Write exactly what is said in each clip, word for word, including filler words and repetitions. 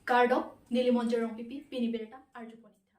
Kardom, neli Monjir Rongpipi, pini birta arjupon-ik tha.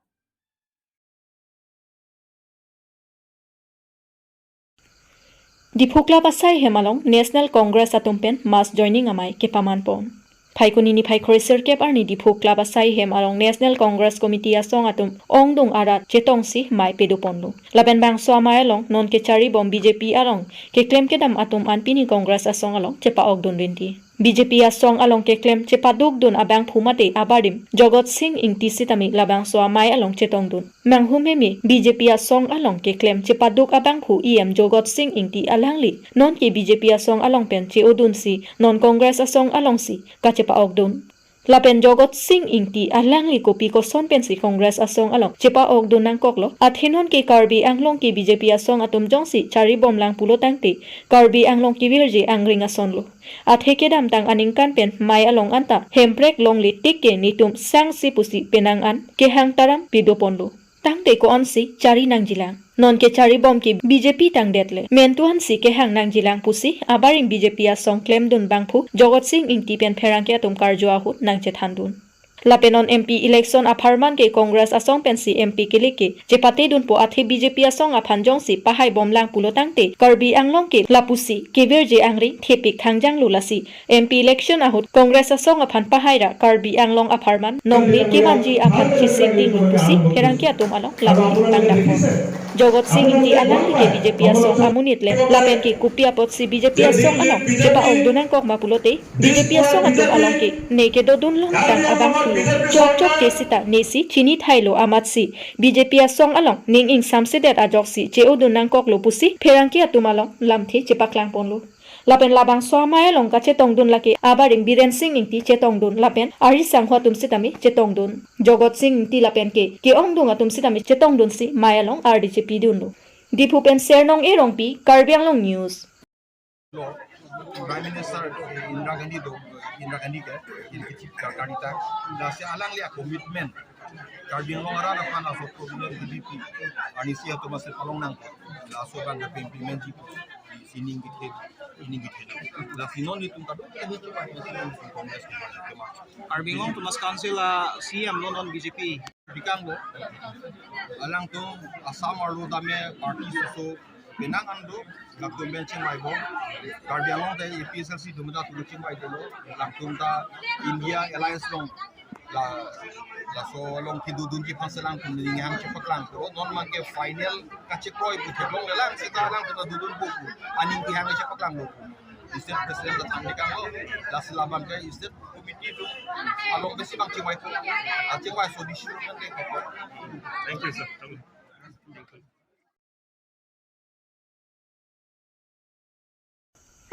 Diphu Club asai hem along National Congress atum pen mass joining amei kepaman pon. Phaikuni niphai kre-sirkep arni Diphu Club asai hem along National Congress Committee asong atum ongdung arat chetongsi mei pedoponlo. Lapen bangso amei along non kecharibom B J P along keklem kedam atum an pini Congress asong along chepa-okdun rinti. B J P asong along keklem chepadukdun abangphu mate abarim Jogot Sing Ingti sitame labangso amei along chetongdun. Manghumeme B J P asong along keklem chepaduk abangphu E M Jogot Sing Ingti alangli nonke B J P asong along pen che-odunsi non Congress asong alongsi kachepa-okdun. Lapen Jogot Sing Ingti alangli kopi koson pensi Congress asong along chepa-okdun nangkoklo, athe nonke Karbi Anglong ke B J P asong atum jongsi charibomlang pulo tangte Karbi Anglong kevirji angring asonlo. Athe kedamtang aningkan pen mei along anta Hemprek longle tik ke netum sangse pusi penang an kehang taram pedoponlo. Tangte ko-ansi chari nangjilang. Nonke charibom ke B J P tangdet le. Mentu ansi kehang nangjilang pusi abarim B J P asong klemdun bangphu Jogot Sing Ingti pen pherangke atum karju ahut nangchethandun. Lapen non M P election apharman ke Congress asong pensi M P kelek ke chepatedunpo, athe B J P asong aphan jongsi pahaibomlang pulo tangte Karbi Anglong ke lapusi kevirji angring thepik thangjanglo, lasi M P election ahut Congress asong aphan pahai ra Karbi Anglong apharman nongle kemanji aphan chesik ding pusi pherangke atum along lamthe pangdakpon. Jogot Sing Ingti alangli ke B J P asong amonit le, lapen ke kopi apotsi B J P asong along chepa-okdun nangkok ma pulote, B J P asong atum along ke ne kedodun longtang abangphu chokchokche sita nesi chini thailo amatsi B J P asong along ning ingsamsedet ajoksi che-odun nangkoklo pusi pherangke atum along lamthe chepaklangponlo. Lapen labangso amei along kachetongdun lake abarim Biren Sing Ingti chetongdun lapen ari sangho atum sitame chetongdun. Jogot Sing Ingti lapen ke ke-ongdung atum sitame chetongdunsi mei along ardi chepidunlo. Diphu pen Sernong E Rongpi, Karbi Anglong News. Prime Minister Indira Gandhi do, Indira Gandhi ke, in kichip karita, lasi alangli a-commitment. Karbi Anglong arat aphan laso problem B J P arnisi atum ase palong nang, laso abang ke implement ji, sining kithe, sining kithe. Lasi non itum kadokave Congress ke, Karbi Anglong Autonomous Council a-C E M lo non B J P. Bikang lo, alangtum Assam arlo dame party soso penang an do, latum pen chingvaibom. Karbi Anglong ta A P H L C atum ta tulu chingvai dolo, latum ta India Alliance along, la, laso along kedodunji aphan si alangtum ning hang chepaklangpo. Non abang ke final kachekroi pu theklongle, lang seta alangtum ta dodunpo pu aning kehang chepaklanglo. State President ta thangbikang lo, lasi labang ke State Committee atum along besi abang chingvaipo, achingvai so decision kan ke. Thank you, sir.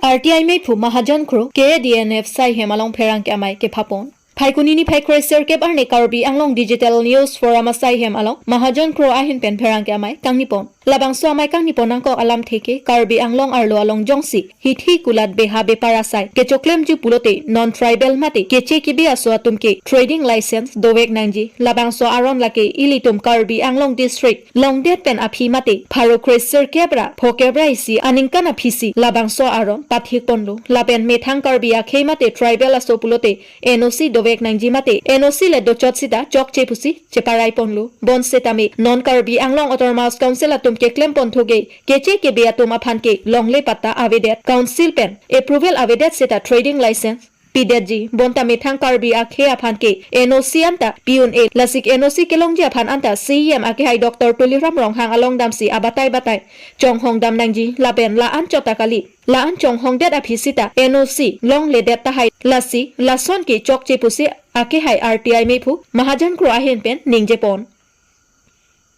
R T I meiphu Mahajan Kro, K A D N F asai hem along pherangke amei kephapon. Phaikuni niphai kre-sirkep arni Karbi Anglong Digital News Forum asai hem along Mahajan Kro ahin pen pherangke amei kangnipon. Labangso amei kangnipon nangkok alamthe ke Karbi Anglong arlo along jongsi hithi kulat beha bepar asai kechoklemji pulote non-tribal mate keche kebe aso atum ke trading license dovek nangji. Labangso aron lake ilitum Karbi Anglong District longdet pen aphi mate pharo kre-sirkep ra phokep ra isi aningkan aphisi labangso aron pathikponlo. Lapen methang Karbi akhei mate tribal aso pulote N O C dovek nangji mate N O C le dochot sita chokche pusi cheparaiponlo. Bonsetame non Karbi Anglong Autonomous Council atum keklempon thoge keche kebe atum aphan ke longle patta avedet, Council pen approval avedet seta trading license pidetji. Bonta methang Karbi akhei aphan ke N O C anta pi un-e, lasi N O C kelongji aphan anta C E M akehai Doctor Tuliram Ronghang along damsi abatai batai chonghong dam nangji. Lapen la-anchot ta kali, la-an chonghongdet aphi sita N O C longledet tahai, lasi lason ke chokche pusi akehai R T I meiphu Mahajan Kro ahin pen ningjepon.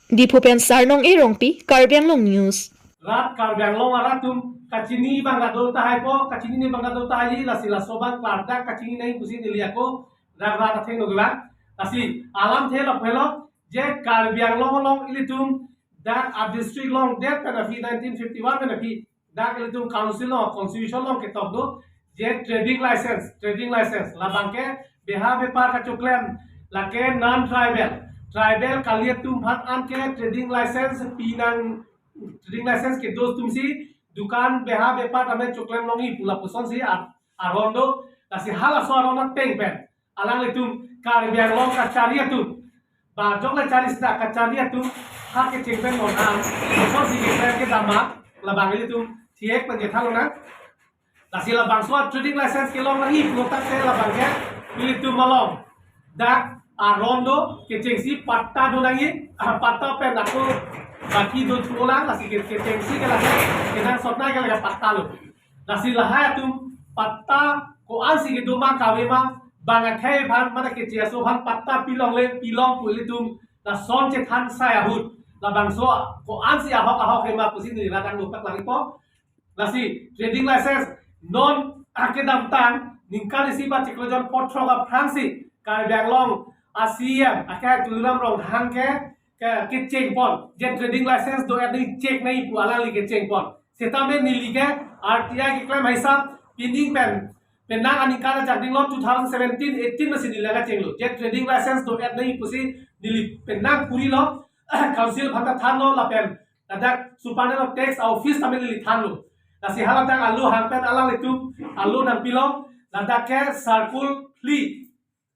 Diphu pen Sarnong Erongpi, Karbi Anglong News. Rat Karbi Anglong arat atum kachini abang kadun tahai po, kachinine abang kadun tahai, lasi laso abang klardak kachini nai pusi neli ako dak rat atheng nukibang. Lasi alamthe lapu helo, je Karbi Anglong along ilitum dak a-district longdet pen aphi nineteen fifty-one pen aphi dak ilitum council along, constitution along ketok do, je trading license, trading license, labang ke beha bepar kachoklem, lake non-tribal, tribal kali atum aphan anke trading license pinang, trading license kedo atumsi dukan beha bepar tame choklem longji pu lapusonsi ar-, aron do, lasi halaso aron ateng pen alanglitum Karbi Anglong kachari atum, ba jokle chari sita kachari atum, ha kecheng pen non an, kosonsi keklem kedam ma, labang ilitum thiek pen chethan lonang. Lasi labangso a trading license kelong nangji pulo tangte labang ke ilitum along dak aron do, kechengsi patta do nangji, ah, patta pen ako baki do thulang, lasi ke-, kechengsi ke lasi kenangsot nangji ke lake patta lo. Lasi lahai atum patta ko-ansi kedo ma kave ma, bang akhei aphan mane keche aso aphan patta pilongle pilong pu ilitum lason chethan sai ahut, labangso ko-ansi ahok ahok he ma pusi neli rat angno paklangpo. Lasi trading license non akedamtang ningkan isi ba chiklo jon potro aphrangsi Karbi Anglong a C E M ake Tuliram Ronghang ke, ke, kecheng pon, je trading license do-et nangji, check nangji pu alangli kecheng pon. Setame neli ke R T I keklem haisap pining pen, penang aningkan ajak dinglo two thousand seventeen eighteen masi neli kachenglo. Je trading license do-et nangji pusi neli penang puri lo, council aphanta thanlo lapen ladak Superintendent of Tax office tame neli thanlo. Lasi haladak alo hang pen alanglitum alo nangpilong, ladak ke circle phli,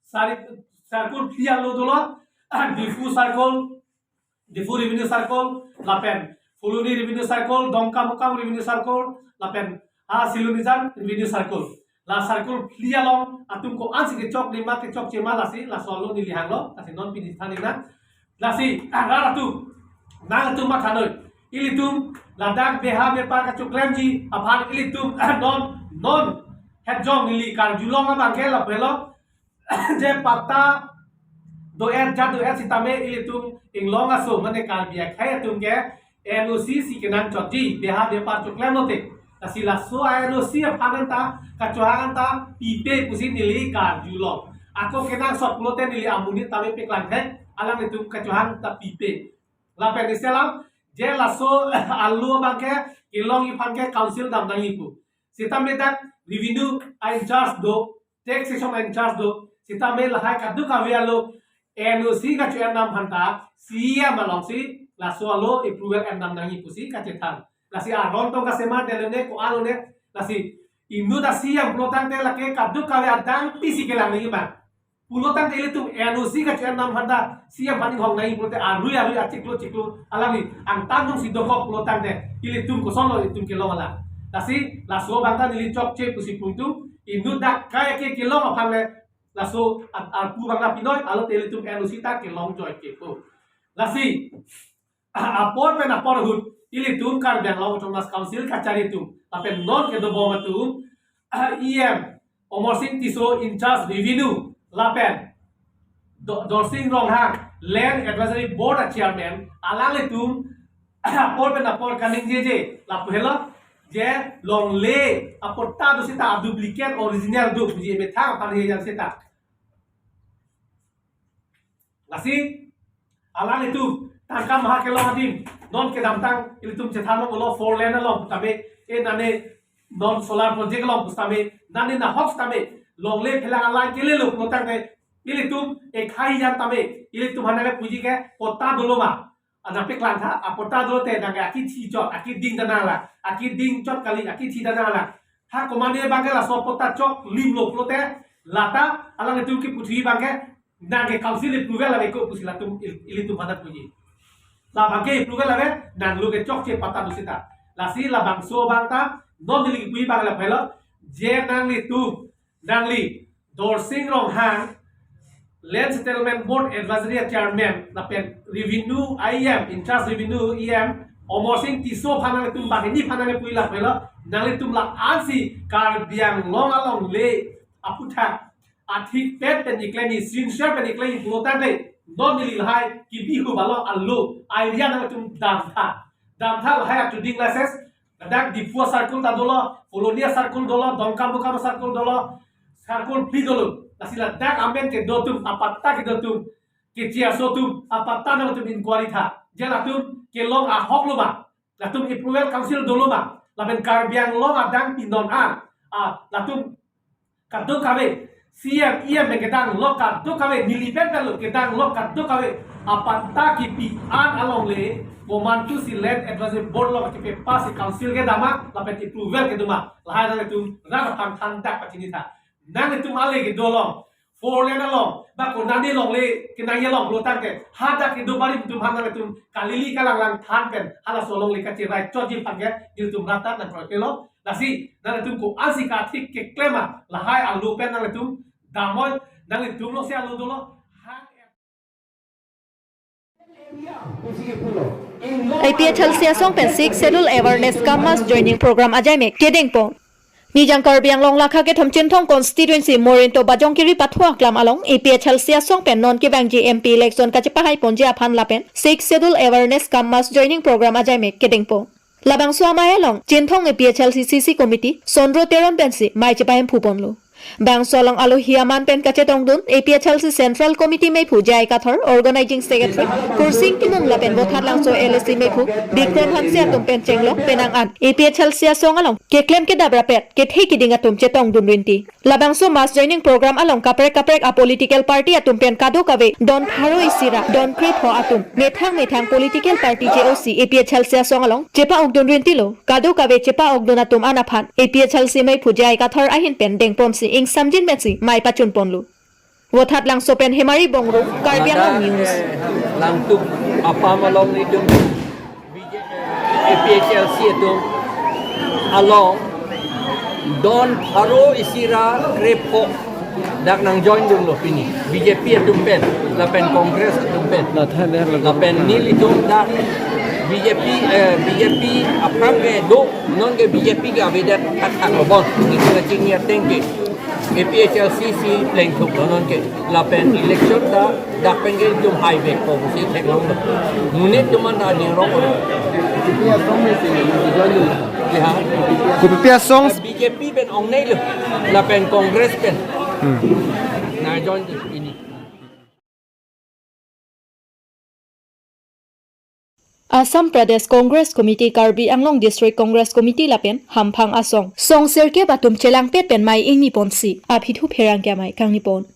sari, circle phli alo dolo, Diphu circle, Diphu revenue circle, lapen Phuloni revenue circle, Dongkamukam revenue circle, lapen ha Silonijan revenue circle. La circle phli along atum ko-ansi kechok lima kechokche ma lasi, laso alo neli hanglo, lasi non pini than nang. Lasi, ah, rat atum, nangtum mathanoi. Ilitum ladak beha bepar kachoklemji aphan ilitum, ah, non, non hetjong neli karjulong abang ke lapu helo. Je patta do-et, jat do-et sitame ilitum inglong aso mane Karbi akhei atum ke N O C si kenangchotji, beha bepar choklem lote. Lasi laso a N O C aphan anta, kachohang anta pipe pusi neli karjulong. Ako kenangsot pulote neli amonit tame paklang thek, alanglitum kachohang ta pipe. Lapen isi alam, je laso alo abang ke kelongji aphan ke council dam nangji pu. Sitame dak revenue a in-charge do, taxation a in-charge do, sitame lahai kadokave alo N O C kacho-en dam aphanta C E M alongsi laso alo approval en dam nangji pusi kachethan. Lasi aron tong kasemar delo ne ko-an lo ne, lasi inut a C E M pulo tangte lake kadokave adang pisi kelang nangji ma. Pulo tangte ilitum N O C kacho-en dam aphanta C E M aphan inghong nangji pulote arui arui achiklo chiklo alangli angtan jongsi dokok pulo tangte ilitum kosonlo ilitum kelong alam. Lasi laso abang ta neli chokche pusi pu itum, inut dak kai ke kelong aphan le laso at-, arpu abang ta pinoi, alote ilitum N O C ta kelong joike ko. Lasi apor pen apor ahut ilitum Karbi Anglong Autonomous Council kachari atum lapen non kedobom atum, E M Amarsing Tisso in-charge revenue lapen Do-, Dorsing Ronghang Land Advisory Board a chairman, alanglitum apor pen apor kaningjeje lapu helo, je longle apatta do sita a duplicate original do puji emethang aphan he jang sita. Lasi alanglitum tangka maha kelong adim, non kedamtang ilitum chethan lo four lane along tame, e nane non solar project along pu tame, nane nahok tame longle phelang alang kelelo pulo tangte ilitum ekhai jan tame ilitum aphan nangkepuji ke patta dolo ma. Ajak paklang tha, apatta dolote nangke akithi chot, akiding ta nanglang, akiding chot kali, akithi ta nanglang. Ha komatne abang ke laso patta choklimlo pulote, lata alanglitum kipu thuji abang ke nangke council approval ave ko pusi latum il-, ilitum aphan puji. Labang ke approval ave, nanglo ke chokche patta do sita. Lasi labangso abang ta non neli kipuji abang lapu helo, je nanglitum, nangli Dorsing Ronghang, Land Settlement Board Advisory Chairman, lapen Revenue E M, in-charge Revenue E M, Amarsing Tisso aphan nangtum banghini aphan nangkepuji lapu helo, nanglitum la-ansi Karbi Anglong alongle aputhak athipet pen iklemji, sincere pen iklemji pulo tangte, non neli lahai kebi hu balo alo idea nangtum dam tha. Dam tha lahai a trading license, ladak Diphu circle ta dolo, Phuloni circle dolo, Dongkamukam circle dolo, circle phli dolo. Lasi ladak amen kedo atum, apatta kedo atum, keche aso atum, apatta nangtum inquiry tha. Je latum kelong ahok lo ma, latum approval council dolo ma, lapen Karbi Anglong adang pinon an, ah, latum kadokave, C M, E M kedang lo kadokave, neli pen lo kedang lo kadokave, apatta kipi an alongle, komantusi Land Advisory Board along kipe pass si council kedam ma, lapen approval kedo ma, lahai nangtum rat aphan thandak pachini tha. Nangtum ale kedo along four lane along, ba konane longle, kenangji along lo tangte, hadak kedo barim atum aphan nanglitum kalili kalang lang than pen, halaso alongle kacherai chotji aphan ke, nelitum rap ta nangkroikre lo. Lasi, nanglitum ko-ansi kathik keklem ma, lahai alo pen nanglitum damnoi, nanglitum lo si alo dolo, hang A P H L C asong pen Sixth Schedule Awareness cum Mass Joining Program ajaimek kedengpon. Nijang Karbi Anglong lakha kethom Chinthong Constituency Morinto Bajongkiri Pathua Aklam along A P H L C asong pen non kevangji M P election kachepahaiponji aphan lapen Sixth Schedule Awareness cum Mass Joining Program ajaimek kedengpon. Labangso amei along Chinthong A P H L C C C Committee Sondro Teron pensi mei chepahemphuponlo. Bangso along alohi aman pen kachetongdun A P H L C Central Committee meiphu J I Kathar, Organizing Secretary Kursing Timung lapen Vothatlangso L A C meiphu Bikram Hanse atum pen chenglok penang an A P H L C asong along keklem kedap rapet kethe kiding atum chetongdun rinti. Labangso mass joining program along kaprek kaprek a political party atum pen kadokave don pharo isi ra don krepho atum methang methang political party che-osi A P H L C asong along chepa-okdun rintilo. Kadokave chepa-okdun atum an aphan A P H L C meiphu J I Kathar ahin pen dengponsi ingsamjin pensi mei pachunponlo. Vothatlangso pen Hemari Bongrung, Karbi Anglong News. Langtuk apam along nelitum A P H L C atum along don pharo isi ra krepho dak nangjoindunlo pini. B J P atum pen, lapen Congress atum pen. Lapen nelitum dak B J P, eh, B J P aphrang ke do, non ke B J P ke avedet thakthak lo bon. Nelitum kachingni ateng ke A P H L C si plengthuklo non ke. Lapen election ta dak pen ke itum haivekpo pusi theklonglo. Monit atum an ta ningrong lo. Kopi asong? B J P pen ongneilo. Lapen Congress pen. Hmm. Nangjoin ini. Assam Pradesh Congress Committee, Karbi Anglong District Congress Committee lapen hamphang asong song sirkep atum chelangpet pen mei ingniponsi aphi thu pherangke amei kangnipon.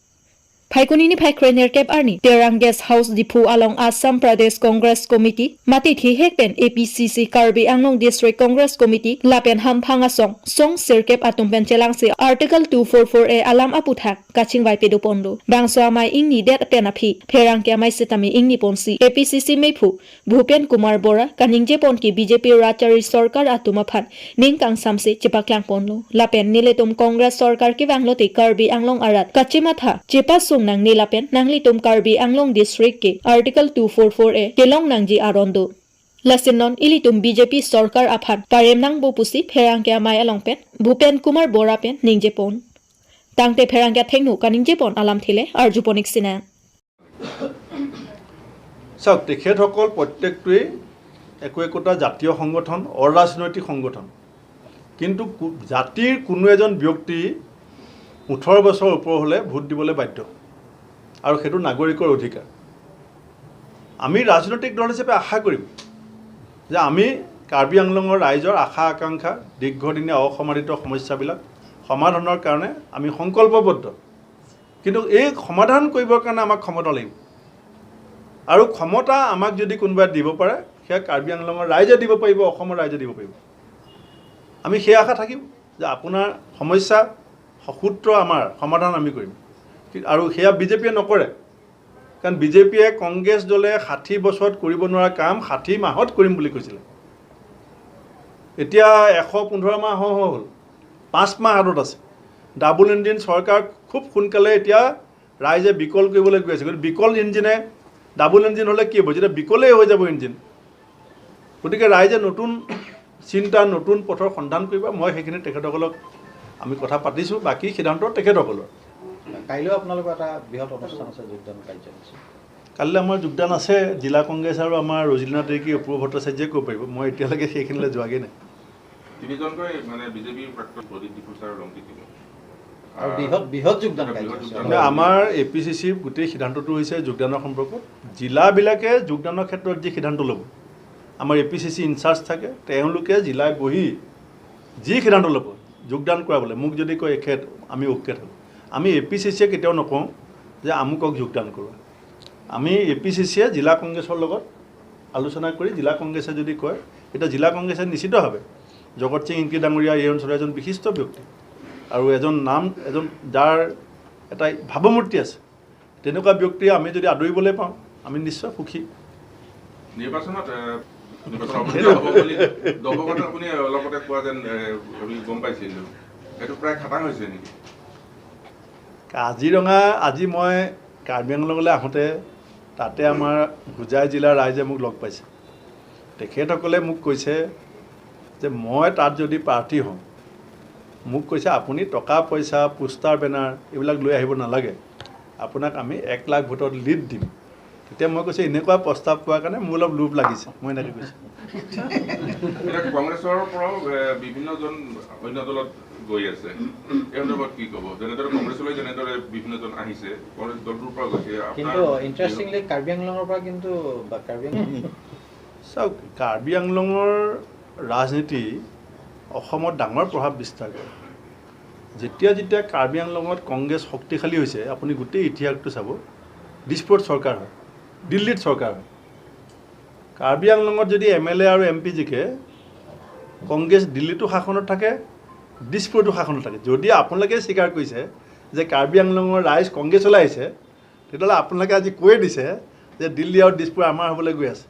Phaikuni niphai krenerkep arni Terang Guest House Diphu along Assam Pradesh Congress Committee mate thihek pen A P C C Karbi Anglong District Congress Committee lapen hamphang asong song sirkep atum pen chelangsi Article two four four A alam aputhak kachingvai pedoponlo. Bangso amei ingnidet pen aphi pherangke amei sitame ingniponsi A P C C meiphu Bhupen Kumar Bora kaningjepon ke B J P rajchari sorkar atum aphan ning kangsamse chepaklangponlo. Lapen nelitum Congress sorkar kevanglote Karbi Anglong arat kachematha chepasung nangne lapen nanglitum Karbi Anglong District ke Article two four four A kelong nangji aron do. Lasi non ilitum B J P sorkar aphan parem nangpo pusi pherangke amei along pen Bhupen Kumar Bora pen ningjepon. Tangte pherangke athengno kaningjepon alamthe le arjupon-ik sinang. চাওক, তেখেতসকল প্ৰত্যেকটোৱেই একো একোটা জাতীয় সংগঠন, অৰাজনৈতিক সংগঠন। কিন্তু কো-, জাতিৰ কোনো এজন ব্যক্তি ওঠৰ বছৰ ওপৰ হ'লে ভোট দিবলৈ বাধ্য আৰু সেইটো নাগৰিকৰ অধিকাৰ। আমি ৰাজনৈতিক দল হিচাপে আশা কৰিম যে আমি কাৰ্বি আংলঙৰ ৰাইজৰ আশা আকাংক্ষা, দীৰ্ঘদিনীয়া অসমাধানিত সমস্যাবিলাক সমাধানৰ কাৰণে আমি সংকল্পবদ্ধ। কিন্তু এই সমাধান কৰিবৰ কাৰণে আমাক ক্ষমতা লাগিব। আৰু ক্ষমতা আমাক যদি কোনোবাই দিব পাৰে, সেয়া কাৰ্বি আংলঙৰ ৰাইজে দিব পাৰিব, অসমৰ ৰাইজে দিব পাৰিব। আমি সেই আশা থাকিব যে আপোনাৰ সমস্যা সূত্ৰ আমাৰ সমাধান আমি কৰিম। কি-, আৰু সেয়া বি জে পিয়ে নকৰে। কাৰণ বি জে পিয়ে কংগ্ৰেছ দলে ষাঠি বছৰত কৰিব নোৱাৰা কাম ষাঠি মাহত কৰিম বুলি কৈছিলে। এতিয়া এশ পোন্ধৰ মাহ হওঁ হওঁ হ'ল, পাঁচ মাহ হাতত আছে। ডাবল ইঞ্জিন চৰকাৰ খুব সোনকালে এতিয়া ৰাইজে বিকল কৰিবলৈ গৈ আছে। গতিকে বিকল ইঞ্জিনে, ডাবল ইঞ্জিন হ'লে কি হ'ব, যেতিয়া বিকলেই হৈ যাব ইঞ্জিন। গতিকে ৰাইজে নতুন চিন্তা, নতুন পথৰ সন্ধান কৰিব। মই সেইখিনি তেখেতসকলক আমি কথা পাতিছোঁ, বাকী সিদ্ধান্ত তেখেতসকলৰ। কাইলৈ আপোনালোকৰ এটা বৃহৎ অনুষ্ঠান আছে, যোগদান কাৰ্যসূচী। কাইলৈ আমাৰ যোগদান আছে, জিলা কংগ্ৰেছ আৰু আমাৰ ৰজিলিনা তিৰ্কী, অপূৰ্ব ভট্টাচাৰ্যই ক'ব পাৰিব, মই এতিয়ালৈকে সেইখিনিলৈ যোৱাগৈ নাই। তিনিজনকৈ মানে বি জে পিৰ প্ৰাক্তন প্ৰদীপ ডিফু ছাৰ, লংকিত তিৱাৰী। আৰু বৃহৎ, বৃহৎ যোগদান আৰু বৃহৎ কাৰ্যসূচী। যোগদান। মানে আমাৰ এ পি চি চিৰ গোটেই সিদ্ধান্তটো হৈছে যোগদানৰ সম্পৰ্কত। জিলাবিলাকে যোগদানৰ ক্ষেত্ৰত যি সিদ্ধান্ত ল'ব, আমাৰ এ পি চি চি ইনচাৰ্জ থাকে, তেওঁলোকে জিলাই বহি যি সিদ্ধান্ত ল'ব, যোগদান কৰাবলৈ, মোক যদি কয় এখেত, আমি অ'কে থাকোঁ। আমি এ পি চি চিয়ে কেতিয়াও নকওঁ যে আমুকক যোগদান কৰোৱা। আমি এ পি চি চিয়ে জিলা কংগ্ৰেছৰ লগত আলোচনা কৰি জিলা কংগ্ৰেছে যদি কয়, এতিয়া জিলা কংগ্ৰেছে নিশ্চিতভাৱে জগত সিং ইংতি ডাঙৰীয়া এই অঞ্চলৰ এজন বিশিষ্ট ব্যক্তি আৰু এজন নাম, এজন যাৰ এটা ভাৱমূৰ্তি আছে। তেনেকুৱা ব্যক্তি আমি যদি আদৰিবলৈ পাওঁ, আমি নিশ্চয় সুখী। নিৰ্বাচনত এ, নিৰ্বাচন অৱতীৰ্ণ হ'ব বুলি দৰ্শকত আপুনি অলপতে কোৱা যেন এ, আমি গম পাইছিলো। এইটো প্ৰায় খাটাং হৈছে নেকি? কাজিৰঙা আজি মই কাৰ্বি আংলঙলৈ আহোঁতে তাতে আমাৰ হোজাই জিলাৰ ৰাইজে মোক লগ পাইছে। তেখেতসকলে মোক কৈছে যে মই তাত যদি প্ৰাৰ্থী হওঁ, মোক কৈছে, "আপুনি টকা পইচা, পোষ্টাৰ বেনাৰ এইবিলাক লৈ আহিব নালাগে, আপোনাক আমি এক লাখ ভোটত লিড দিম।" তেতিয়া মই কৈছোঁ, "এনেকুৱা প্ৰস্তাৱ পোৱাৰ কাৰণে মোৰ অলপ লোভ লাগিছে", মই এনেকৈ কৈছোঁ। এতিয়া কংগ্ৰেছৰ পৰাও এ, বিভিন্নজন অন্য দলত গৈ আছে। এই সন্দৰ্ভত কি ক'ব? যেনেদৰে কংগ্ৰেছলৈ যেনেদৰে বিভিন্নজন আহিছে, কংগ্ৰেছ দলটোৰ পৰা গৈছে, আপোনাৰ কিন্তু ইণ্টাৰেষ্টিংলি কাৰ্বি আংলঙৰ পৰা কিন্তু বা কাৰ্বি আংলং চাওক, কাৰ্বি আংলঙৰ ৰাজনীতি অসমত ডাঙৰ প্ৰভাৱ বিস্তাৰ কৰে। যেতিয়া যেতিয়া কাৰ্বি আংলঙত কংগ্ৰেছ শক্তিশালী হৈছে, আপুনি গোটেই ইতিহাসটো চাব, দিছপুৰত চৰকাৰ হয়, দিল্লীত চৰকাৰ হয়। কাৰ্বি আংলঙত যদি এম এল এ আৰু এম পি জিকে, কংগ্ৰেছ দিল্লীতো শাসনত থাকে, দিছপুৰতো শাসনত থাকে। যদি আপোনালোকে স্বীকাৰ কৰিছে যে কাৰ্বি আংলঙৰ ৰাইজ কংগ্ৰেছলৈ আহিছে, তেতিয়াহ'লে আপোনালোকে আজি কৈয়ে দিছে যে দিল্লী আৰু দিছপুৰ আমাৰ হ'বলৈ গৈ আছে।